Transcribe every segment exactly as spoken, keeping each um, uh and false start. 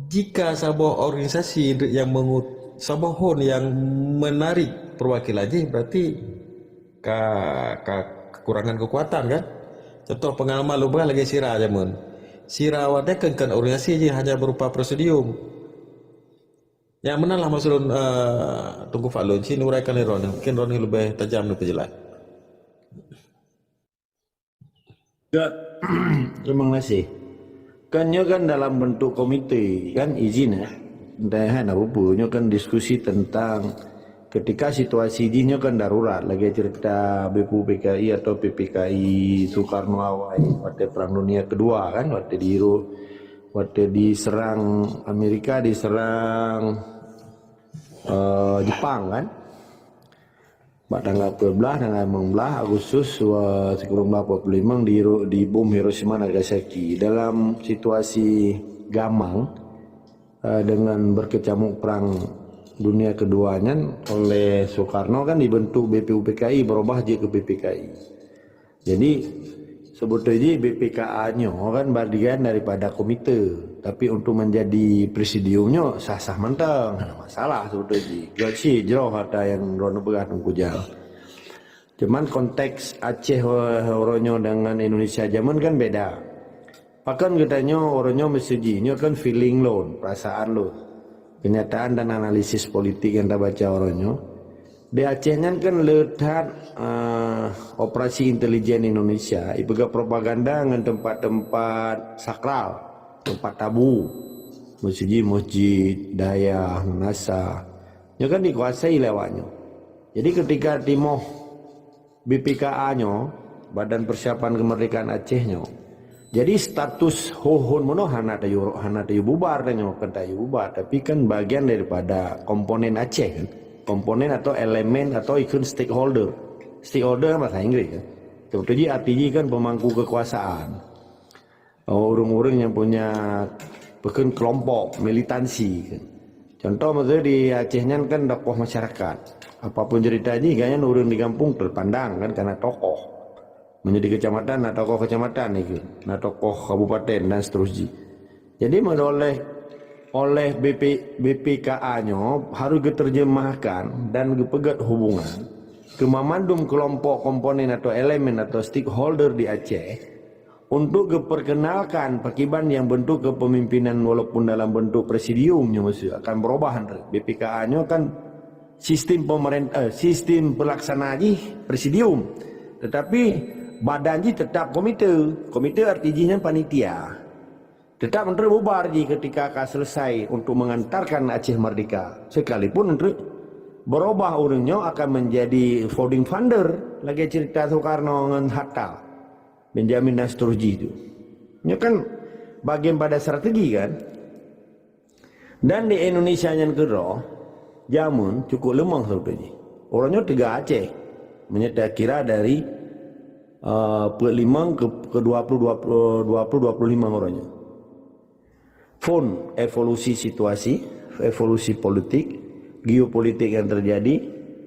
Jika saboh organisasi nyang mengut-, saboh hon nyang menarik perwakilan jih, berarti ka, ka kekurangan kekuatan, kan? Contoh pengalaman lôn peugah lagèe SIRA jameun. SIRA awaknyan kan, kan organisasi jih, hanya berupa presidium. Nyang meunan lah maksud lôn, eh, Teungku Fadlon, cit uraikan lé droeneuh. Mungkin droeneuh leubeh tajam neupeujeulaih. Ya, terima kasih. Kan nyoe kan dalam bentuk komite, kan, izin, ya. Entah, hana peue-peue, nyoe kan diskusi tentang ketika situasi jih nyoe kan darurat, lagèe cerita B P U P K I atau P P K I Soekarno awai, watèe Perang Dunia Kedua, kan, watèe di Euro-, watèe diserang Amerika, diserang, eh, Jepang, kan. Bak tanggal dua belas, tanggal lima belas Agustus, wa-, sikureueng belas empat puluh lima di Hiro-, di bom Hiroshima Nagasaki. Dalam situasi gamang, eh, dengan berkecamuk Perang Dunia Kedua nyan, oleh Soekarno kan dibentuk B P U P K I, berubah jeuet keu P P K I. Jadi, seubeutoe jih B P K A nyoe kan bagian daripada komite, tapi untuk menjadi presidium nyoe sah-sah mantong, hana masalah seubeutoe jih. Geucit jroh ata nyang droeneuh peugah Teungku Jal. Cuman konteks Aceh uroe nyoe dengan Indonesia jameun kan beda. Pakon geutanyoe uroe nyoe meuseujih, nyoe kan feeling lôn, perasaan lôn. Kenyataan dan analisis politik nyang tabaca uroe nyoe. Di Aceh nyan kan le that, eh, operasi intelijen Indonesia, ipeugah propaganda ngon teumpat-teumpat sakral, teumpat tabu, meuseujid-meuseujid, dayah, meunasah. Nyoe kan dikuasai lé awaknyoe. Jadi ketika timoh B P K A nyoe, Badan Persiapan Kemerdekaan Aceh nyoe. Jadi status hon-hon meunoe hana tayue, hana tayue bubar tanyoe, kan tayue bubar, tapi kan bagian daripada komponen Aceh kan. Komponen atau elemen atau ikon stakeholder. Stakeholder kan bahasa Inggris kan. Seubeutoe jih arti jih kan pemangku kekuasaan. Oh, ureuëng-ureuëng nyang punya peukheun kelompok militansi kan. Contoh misalnya di Aceh nyan kan tokoh masyarakat. Apapun cerita jih, gobnyan ureuëng di gampông terpandang kan karena tokoh. Meunyoe di kecamatan na tokoh kecamatan itu, na tokoh kabupaten dan seterusnya. Jadi meunyoe oleh, oleh B P, B P K A nyoe harus geuterjemahkan dan geupeugét hubungan keu mamandum kelompok komponen atau elemen atau stakeholder di Aceh untuk geuperkenalkan pakiban nyang bentuk kepemimpinan walaupun dalam bentuk presidium nyoe maksud akan berubah. B P K A nyoe kan sistem pemerintah, eh, sistem pelaksana jih presidium. Tetapi badan jih tetap komite. Komite arti jih nyan panitia. Tetap meunteuk bubar jih ketika ka selesai untuk mengantarkan Aceh merdeka. Sekalipun meunteuk berubah ureuëng nyoe akan menjadi founding father lagée cerita Soekarno ngon Hatta, Benjamin dan seterusnya itu. Nyoe kan bagian pada strategi kan? Dan di Indonesia nyan keudroe, jameun cukup leumah seubeutoe jih. Uroe nyoe teuga Aceh. Meunyoe takira dari, eh, peuet limong ke, ke dua puluh, dua puluh, dua puluh, dua puluh lima uroe nyoe. Phon evolusi situasi, evolusi politik, geopolitik yang terjadi,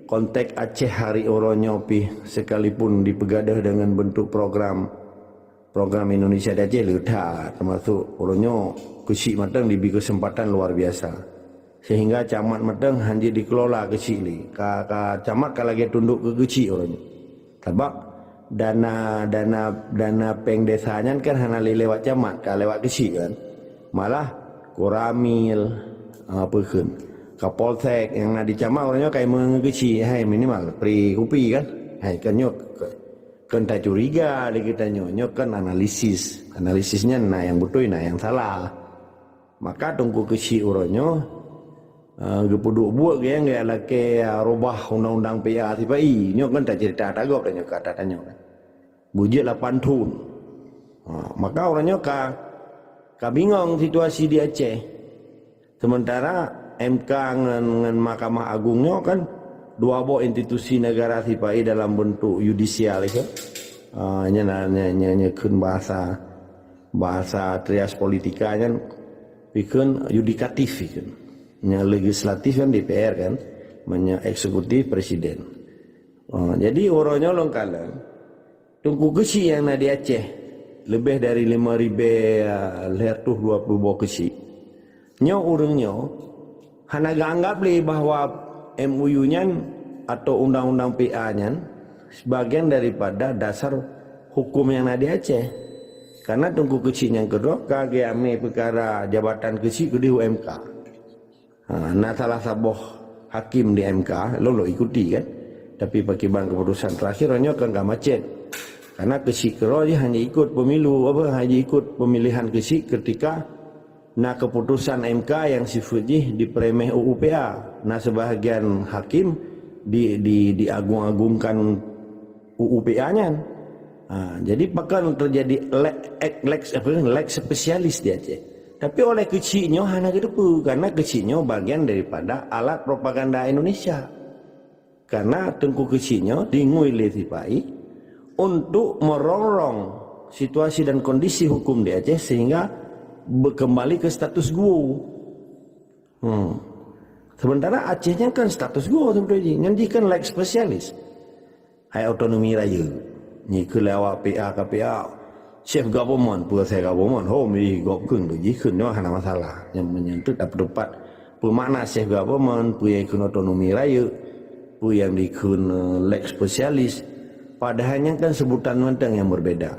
konteks Aceh hari uroe nyoe pih sekalipun dipeugadoh dengan bentuk program program Indonesia di Aceh le that, termasuk uroe nyoe keuchik mantong dibri kesempatan luar biasa. Sehingga camat mantong hana jeuet dikelola keuchik lé. Ka, ka camat ka lagée tundok keu keuchik uroe nyoe. Sabab dana, dana, dana péng desa nyan kan hana lé lewat camat, ka lewat keuchik kan. Malah Koramil, apa kheun, Kapolsek nyang na di camat uroe nyoe ka imeu'en keuchik, hai minimal pri kupi kan. Hai kan nyoe ke-, Kon tacuriga lé geutanyoe, nyoe kan analisis. Analisis nyan na nyang beutôi, na nyang salah. Maka Teungku Keuchik uroe nyoe, eh, geupeuduek buet geuh nyang geulakée, eh, reubah undang-undang P A sipai. Nyoe kan taceurita tagob tanyoe ka tatanyoe kan. Beujeuet lapan thon. Ha, maka uroe nyoe ka, ka bingong situasi di Aceh. Sementara M K ngon, ngon Mahkamah Agung nyoe kan dua boh institusi negara sipai dalam bentuk yudisial itu. Ah, nyan, nyan, nyan, nyan kheun bahasa, bahasa trias politika nyan, ikheun yudikatif ikheun. Nyan legislatif kan D P R kan, nyan eksekutif presiden. Ah, jadi uroe nyoe lôn kalon, Teungku Keuchik nyang na di Aceh, leubeh dari lima ribée lhée reutôh dua puluh boh keuchik. Nyoe ureuëng nyoe hana geuanggab lé bahwa M O U nyan atau undang-undang P A nyan sebagian daripada dasar hukum nyang na di Aceh. Karena Teungku Keuchik nyang keudroe ka geuamé peukara jabatan Keuchik keudeh u M K. Ha, na salah saboh hakim di M K, lôn lôn ikuti kan. Tapi pakiban keputusan terakhir nyoe kan ka macet. Karena Keuchik keudroe jih hanya ikut pemilu, apa, hanya ikut pemilihan Keuchik ketika na keputusan M K yang sifat jih dipeuremeh U U P A. Na sebahagian hakim di, di, diagung-agungkan U U P A nyan. Ha, jadi pakon terjadi le-, ek-, lex, apa, lex spesialis di Aceh. Tapi oleh Keuchik nyoe hana geuteupeue, karena Keuchik nyoe bagian daripada alat propaganda Indonesia. Karena Teungku Keuchik nyoe dingui lé sipai untuk merongrong situasi dan kondisi hukum di Aceh sehingga berkembali ke status quo. Hmm. Sementara Aceh nyan kan status quo sebenarnya. Nyan jih kan lex spesialis. Hai otonomi rayeuk. Nyoe keu lé awak P A K P A. Chief government, peue chief government, ho mi gob kheun tu jih kheun nyoe hana masalah. Nyang meunyoe teuk dapat tempat peumakna chief government, peue nyang kheun otonomi rayeuk, peue nyang dikheun, eh, lex spesialis. Padahai nyan kan sebutan mantong nyang berbeda.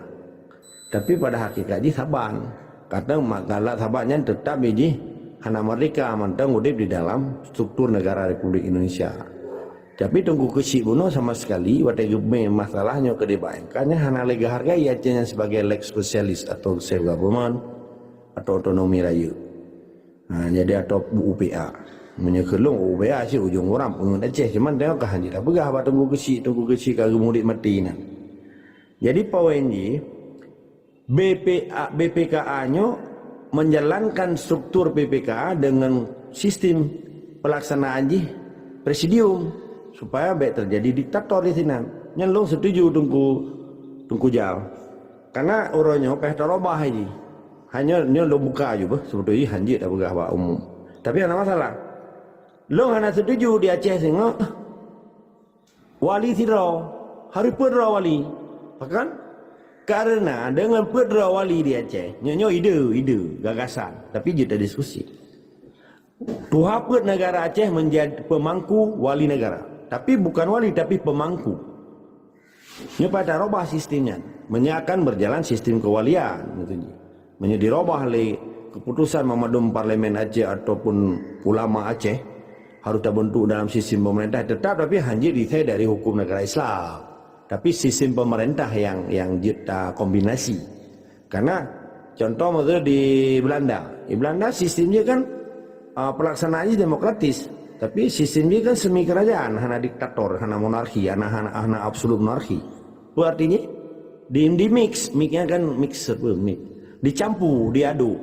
Tapi pada hakikat jih saban. Kadang ma-, galak saban nyan tetap jih hana merdeka mantong udeb di dalam struktur negara Republik Indonesia. Tapi Teungku Keuchik bunoe sama sekali watée geumé masalah nyoe keu dibayangkan nyan hana lé geuhargai Aceh nyan sebagai lex spesialis atau self government atau otonomi rayeuk. Ha, jadi atau U P A. Meunyoe keu lôn U P A cit ujong uram peungeut Aceh, cuman tengok ka hana tapeugah bak Teungku Keuchik, Teungku Keuchik ka geumurit maté nan. Jadi poin jih, B P A, B P K A nyoe menjalankan struktur B P K A dengan sistem pelaksanaan jih presidium supaya bék terjadi diktator di sinan. Nyan lôn setuju Teungku, Teungku Jal. Karena uroe nyoe payah tarobah jih. Hanya nyoe lôn buka aju beuh, sebetulnya hanjeuet tapeugah bak umum. Tapi hana masalah. Lôn hana setuju di Aceh singoh wali sidroe, harus peuet droe wali. Pakon? Karena dengan peuet droe wali di Aceh, nyoe, nyoe ide, ide, gagasan. Tapi jeuet tadiskusi. Tuha peuet negara Aceh menjadi pemangku wali negara. Tapi bukan wali, tapi pemangku. Nyoe payah tarobah sistem nyan. Meunyoe akan berjalan sistem kewalian, gitu. Meunyoe dirobah lé keputusan memadum Parlemen Aceh ataupun ulama Aceh, harus terbentuk dalam sistem pemerintah tetap, tapi hanjeuet disai dari hukum negara Islam. Tapi sistem pemerintah yang, yang jeuet takombinasi. Karena contoh misalnya di Belanda. Di Belanda sistemnya kan, ah, pelaksanaannya demokratis. Tapi sistemnya kan semi kerajaan, hana diktator, hana monarki, hana, hana, hana absolut monarki. Itu artinya di, di mix, mix-nya kan mix apa, mix. Dicampur, diaduk.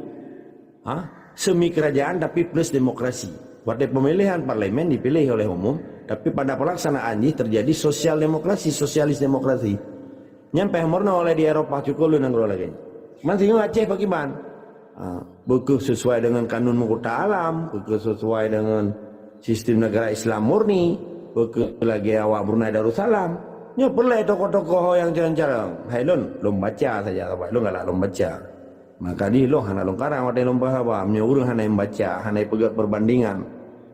Ha? Semi kerajaan tapi plus demokrasi. Pada pemilihan parlemen dipilih oleh umum, tapi pada pelaksanaan jih terjadi sosial demokrasi, sosialis demokrasi. Nyan payah meurunoe oleh di Eropa cukôp lôn nanggroe lagée nyan. Man singoh Aceh pakiban? Ha, bukeuh sesuai dengan kanun meukuta alam, bukeuh sesuai dengan sistem negara Islam murni, bukeuh lagée awak Brunei Darussalam. Nyoe peureulée tokoh-tokoh nyang calon-calon. Hai lôn, lôn baca saja, saban lôn galak lôn baca. Maka di lôn hana lôn karang watée lôn bahwa meunyoe ureuëng hana membaca, hana peugét perbandingan,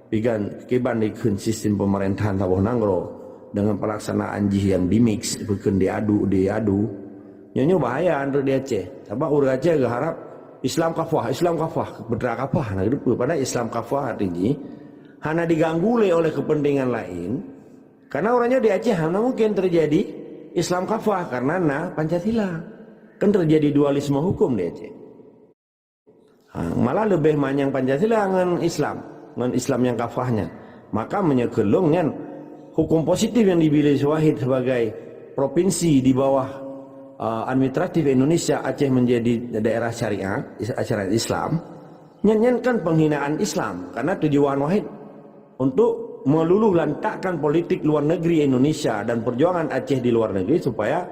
pigan kiban dikheun sistem pemerintahan saboh nanggroe dengan pelaksanaan jih yang dimix, bukon diadu, diadu. Nyoe, nyoe bahaya untuk di Aceh. Sabab ureuëng Aceh geuharap Islam kafah, Islam kafah, peutera kafah na geudupeue. Padahal Islam kafah artinya hana diganggu lé oleh kepentingan lain. Karena ureuëng nyoe di Aceh hana mungkin terjadi Islam kafah karena na Pancasila. Kan terjadi dualisme hukum di Aceh. Ha, malah lebih manyang Pancasila ngon Islam, ngon Islam nyang kafah nyan. Maka meunyoe keu lôn nyan, hukum positif yang dibilih Wahid sebagai provinsi di bawah, uh, administratif Indonesia, Aceh menjadi daerah syariat, is-, syariat Islam, nyan, nyan kan penghinaan Islam. Karena tujuan Wahid untuk meluluh lantakkan politik luar negeri Indonesia dan perjuangan Aceh di luar negeri supaya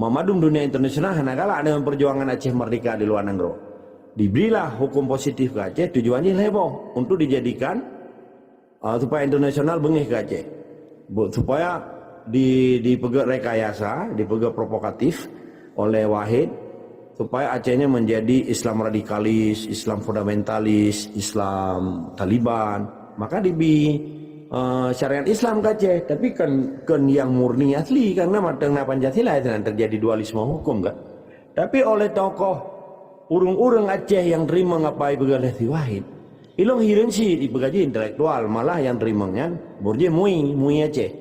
memadum dunia internasional hana galak dengan perjuangan Aceh merdeka di luar nanggroe. Diberilah hukum positif ke Aceh, tujuannya lhée boh untuk dijadikan, uh, supaya internasional beungéh ke Aceh. Bu-, supaya di, dipeugét rekayasa, dipeugét provokatif oleh Wahid, supaya Aceh nyoe menjadi Islam radikalis, Islam fundamentalis, Islam Taliban. Maka dibi, eh, syariat Islam ke Aceh, tapi kan, kan yang murni asli, karena mantong na Pancasila itu yang terjadi dualisme hukum kan. Tapi oleh tokoh ureuëng-ureuëng Aceh yang terima apa ipeugah lé si Wahid, ilong hireuen cit ipeugah jih intelektual, malah yang terima nyan burjih MUI, MUI Aceh.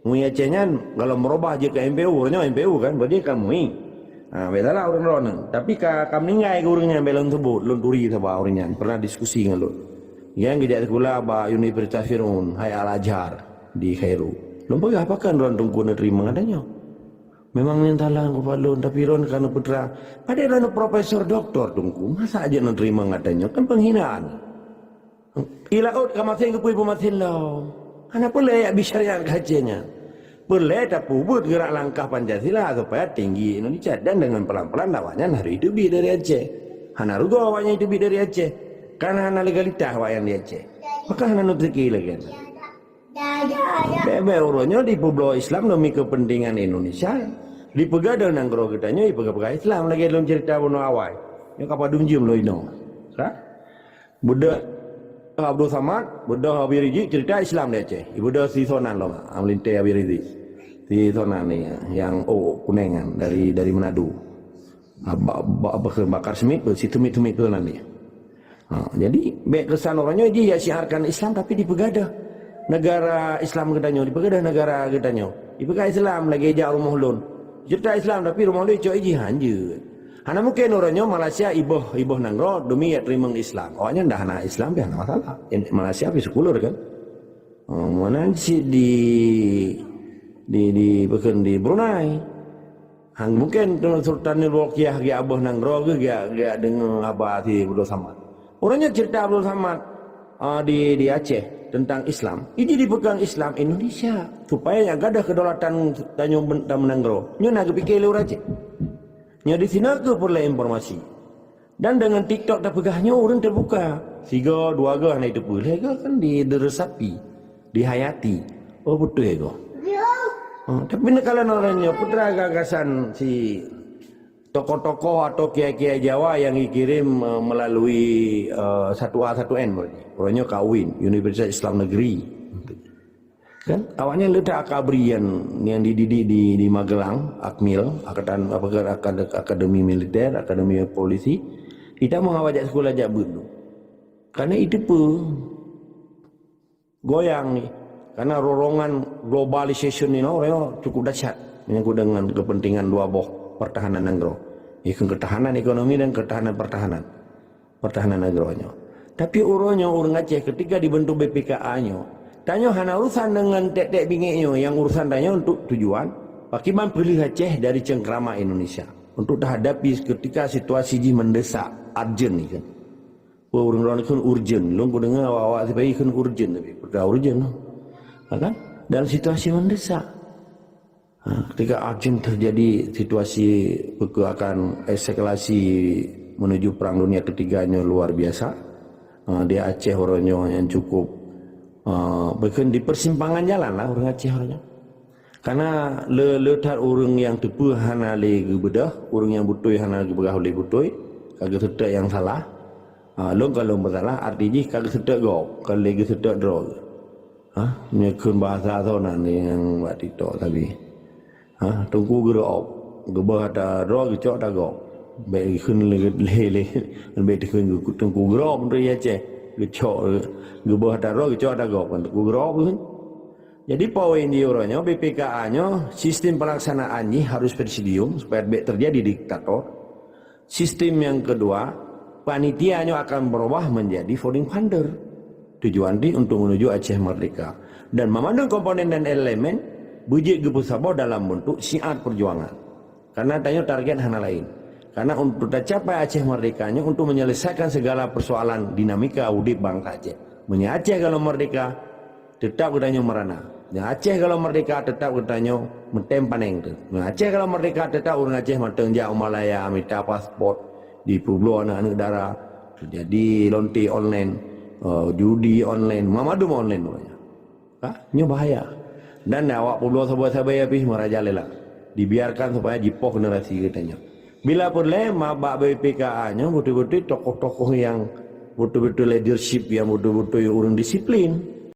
MUI Aceh nyan kalau merubah je ke M P U, nyoe M P U kan, berarti kan MUI. Ha, beda lah ureuëng droeneuh. Tapi ka, ka meninggai ke ureuëng nyan, bela lôn sebut, lôn turi saban ureuëng nyan, pernah diskusi ngon lôn. Yang geujak sekolah bak Universitas Fir'aun, hai Al-Azhar di Kairo. Lôn peugah, pakon droeneuh teungku neuterima gata nyoe? Memang nyan salah ngon lôn, tapi droeneuh kan putra. Padahai droeneuh profesor doktor teungku, masa aja neuterima gata nyoe? Kan penghinaan. Ilaôt ka masen geupeu peumasen lom. Hana peureulée yak bisyariat keu Aceh nyan. Peureulée tapeubuet geurak langkah Pancasila supaya tinggi Indonesia dan dengan pelan-pelan awaknyan harus teubiet dari Aceh. Hana rugoe awaknyan teubiet dari Aceh. Karena hana legalitas awaknyan di Aceh. Maka hana neuteuki lagée nyan. Bèk-bèk uroe nyoe dipeubloe Islam demi kepentingan Indonesia. Dipeugah nanggroe geutanyoe ipeugah-peugah Islam lagée lôn cerita bunoe awai. Nyoe ka padum jeuem lôn inoe. Ka? Beudôh Abdul Samad, beudôh Habib Rizik cerita Islam di Aceh. Beudôh si Sonan lom, Amlinte Habib Rizik. Si Sonan ni yang, oh, kunéngan dari, dari Manado. Ah, ba-, ba-, ba-, Bakar Smith, si Tumit-Tumit tu nanti. Ha, jadi, bèk keusan uroe nyoe jih ya syiarkan Islam, tapi dipeugadah negara Islam geutanyoe, dipeugadah negara geutanyoe. Dipeugadah Islam lagée jak rumoh lôn. Cerita Islam, tapi rumoh lôn icok ijih hanjeuet. Hana mungkin uroe nyoe Malaysia iboh, iboh nanggroe demi ya teurimong Islam. Awaknyan dah hana Islam, dah hana masalah. Malaysia pi sekuler kan? Oh, meunan cit di, di, di, bukon di Brunei. Hang mungken Sultan Nurbakhtiah geujak abeuh nanggroe geuh geujak, geujak deungoe haba si Abdul Samad. Uroe nyoe cerita Abdul Samad, ah, di, di Aceh tentang Islam. Iji dipeukong Islam Indonesia supaya nyang gadoh kedaulatan tanyoe ben-, dan nanggroe. Nyoe na geupike lé ureueng Aceh. Nyoe di sinoe keuh peureulée informasi. Dan deungon TikTok tapeugah nyoe ureueng teubuka. Sigoe, dua goe hana jiteupeue, lhée goe kan di, diresapi, dihayati. Oh, beutôi goe. Ha, tapi neukalon uroe nyoe, peue teuma gagasan si tokoh-tokoh atau kiai-kiai Jawa yang dikirim, eh, melalui, eh, satu A satu N berarti. Uroe nyoe ka UIN, Universitas Islam Negeri. Kan? Awaknyan leutak akabri yang, yang dididik di, di Magelang, Akmil, Akademi Militer, Akademi Polisi. Itamong awak jak sekolah jak beuet tu. Karena itu pun goyang ni. Karena rorongan globalisation ni, no, cukup dahsyat menyangkut dengan kepentingan dua boh pertahanan nanggroe. Ikon ketahanan ekonomi dan ketahanan pertahanan. Pertahanan nanggroe nyoe. Tapi uroe nyoe ureueng Aceh ketika dibentuk B P K A nyoe, tanyoe hana urusan dengan tek-tek bingek nyoe, yang urusan tanyoe untuk tujuan pakiban peuleueh Aceh dari cengkrama Indonesia untuk tahadapi ketika situasi jih mendesak, urgent ni kan. Wah, ureueng droe ni kan urgent. Lôn kudeungoe awak-awak sipai kan urgent tapi, peue urgent noh. Ha, kan? Dalam situasi mendesak. Ha, ketika urgent terjadi situasi peue akan eskalasi menuju Perang Dunia Ketiga nyoe luar biasa. Ha, di Aceh uroe nyoe yang cukup, ha, bahkan di persimpangan jalan lah ureueng Aceh uroe nyoe. Karena le, le that ureueng nyang teupeue hana lé geubeudôh, ureueng nyang beutôi hana geupeugah lé beutôi, ka geuseutôt nyang salah. Ha, lôn ka lôn meusalah, arti jih ka geuseutôt gob, ka lé geuseutôt droe. Ha, nyoe kheun bahasa soe nan nyang bak TikTok sabe. Ha, teungku geurôb, geubôh ata droe geucok ata gob. Bèk kheun lé, lé, lé, bèk kheun teungku geurôb, teungku Aceh. Geucok, geubôh ata droe geucok ata gob, kan teungku geurôb kheun. Jadi poin jih uroe nyoe B P K A nyoe sistem pelaksanaan jih harus presidium supaya bèk terjadi diktator. Sistem yang kedua, panitia nyoe akan berubah menjadi founding father. Tujuan jih untuk menuju Aceh Merdeka. Dan memandu komponen dan elemen beujeuet geupeusaboh dalam bentuk syiar perjuangan. Karena tanyoe target hana lain. Karena untuk tercapai Aceh Merdeka nyoe untuk menyelesaikan segala persoalan dinamika udép bangsa Aceh. Meunyoe Aceh kalau merdeka, teutap geutanyoe meurana. Meunyoe Aceh kalau merdeka, teutap geutanyoe meutem paneng teuh. Meunyoe Aceh kalau merdeka, teutap ureueng Aceh mantong jak u Malaya mita paspot, dipeubloe aneuëk-aneuëk dara, jadi lonte online, eh, judi online, meumandum online pokoknya. Ha? Nyoe bahaya. Dan awak peubloe sabe-sabe pih meurajalela. Dibiarkan supaya jipoh generasi geutanyoe. Bila peureulée ma bak B P K A nyoe beutôi-beutôi tokoh-tokoh nyang beutôi-beutôi leadership nyang beutôi-beutôi ureuëng disiplin.